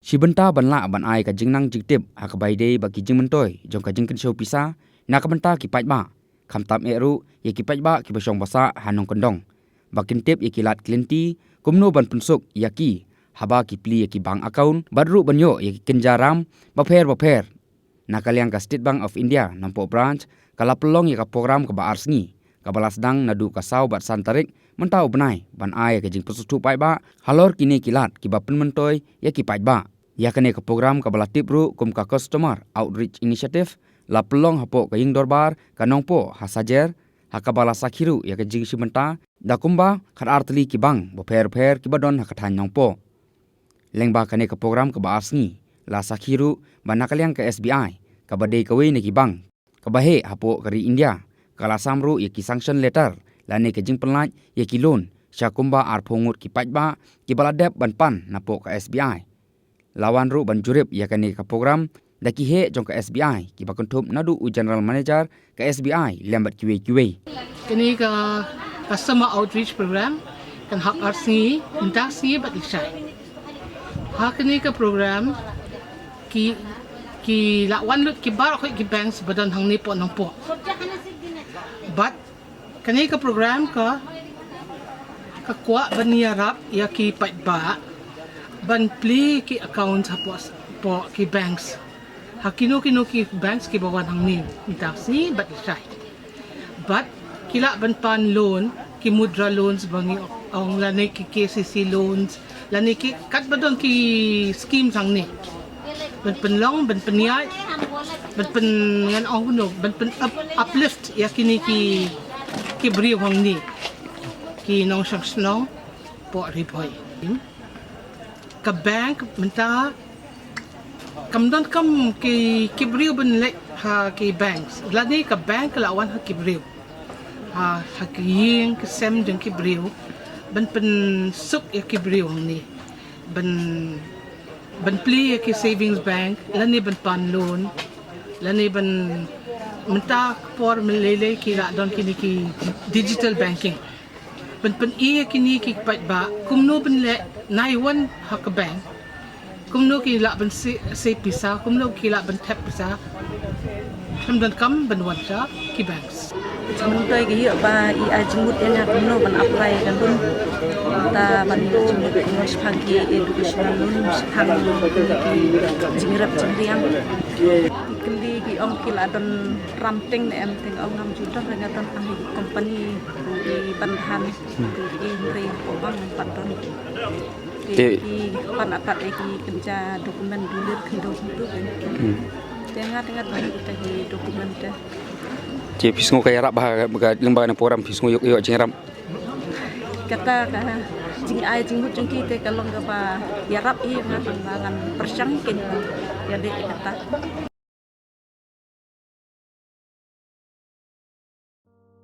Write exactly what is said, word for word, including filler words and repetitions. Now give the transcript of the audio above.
Shi bynta ban lah ban ai ka jingnang jingtip ha kaba ïadei bad ki jingmyntoi jong ka jingkynshew pisa na ka bynta ki paidbah, khamtam eh ruh ïa ki paidbah kiba shong ba sah ha nongkyndong, ba kin tip ïa ki lad ki lynti kumno ban pynsuk ïa ki haba ki plie ïa ki bank account, bad ruh ban ïoh ïa ki kynja ram bapher bapher. Na ka liang ka State Bank of India Nongpoh Branch ka la pynlong ïa ka program kaba ar sngi, kaba la sdang naduh ka saw bad san tarik mynta u bnai, ban ai ïa ka jingpynsngewthuh paidbah halor kine ki lad kiba pynmyntoi ïa ki paidbah. Ïa kane ka program kaba la tip ruh kum ka Customer Outreach Initiative la pynlong hapoh ka Ïing Dorbar ka Nongpoh ha Sajer, ha kaba la sakhi ruh ïa ka jingshim bynta da kumba khatar tylli ki bank bapher bapher kiba don ha ka thaiñ Nongpoh. Lyngba kane ka program kaba ar sngi, la sakhi ruh ba na ka liang ka S B I, kaba dei kawei na ki bank kaba heh hapoh ka ri India, ka la sam ruh ïa ki sanction letter lane ka jingpynlait ïa ki loan sha kumba arphew ngut ki paidbah kiba la dep ban pan napoh ka S B I. La wan ruh ban jurip ïa kane ka program da ki heh jong ka S B I kiba kynthup naduh u General Manager ka S B I lem bad kiwei kiwei. Kane ka Customer Outreach Program kan hap ar sngi, mynta sngi bad lashai. Ha kane ka program ki, ki la wan lut ki baroh ki banks ba don hangne poh Nongpoh. Bad kane ka program ka, ka kwah ban ïarap ïa ki paidbah ban plie ki accounts hapoh, poh ki banks. Ha kino kino ki banks kiba wan hangne mynta sngi bad lashai. Bad ki lah ban pan loan, ki mudra loans ba ngi ong, lane ki K C C loans, lane ki katba don ki schemes hangne. Ban pynlong, ban pynïaid, ban pyn, ngan ong kumno, ban pyn up, uplift ïa kine ki, ki briew hangne, ki nongshong shnong poh Ri Bhoi. Ka bank mynta kam don kam ki, ki briew ban leit ha ki banks. Lane ka bank ka la wan ha ki briew, ha, ha ki ïing ki sem jong ki briew, ban pynsuk ïa ki briew hangne, ban, ban plie ïa ki savings bank, lane ban pan loan, lane ban, mynta ka por mynlei lei ki la don kine ki digital banking. Ban pyni ïa kine ki paidbah kumno ban leh, nai wan ha ka bank, kumno ki lah ban se, save pisa, kumno ki lah ban thep pisa. Kam don kam ban wan sha ki banks. Mynta ki ïoh ba i ai jingmut ïa nga kumno ban apply ka loan. Mynta ban ïoh jingmut kumno shaphang ki educational loan, shaphang ki jingrep jingriang. Ki kyndi ki ong ki la don ram teng ne em teng, ong ngam ju don, nga don tang hi company ki ban than ki hynrei ko bang pat don. Ki, te ki pan atat ïa ki kynja document dulir khyndew khyndew. Hmm. Te nga te nga don kita ki document te. Te phi sngew ka ïarap ba ha ka lyngba kane program phi sngew ïoh, ïoh jingïarap? Kata ka jingai jingmut jong ki te ka long kaba ïarap ïa nga, ngan pyrshang ïa kane, ïa dei kata.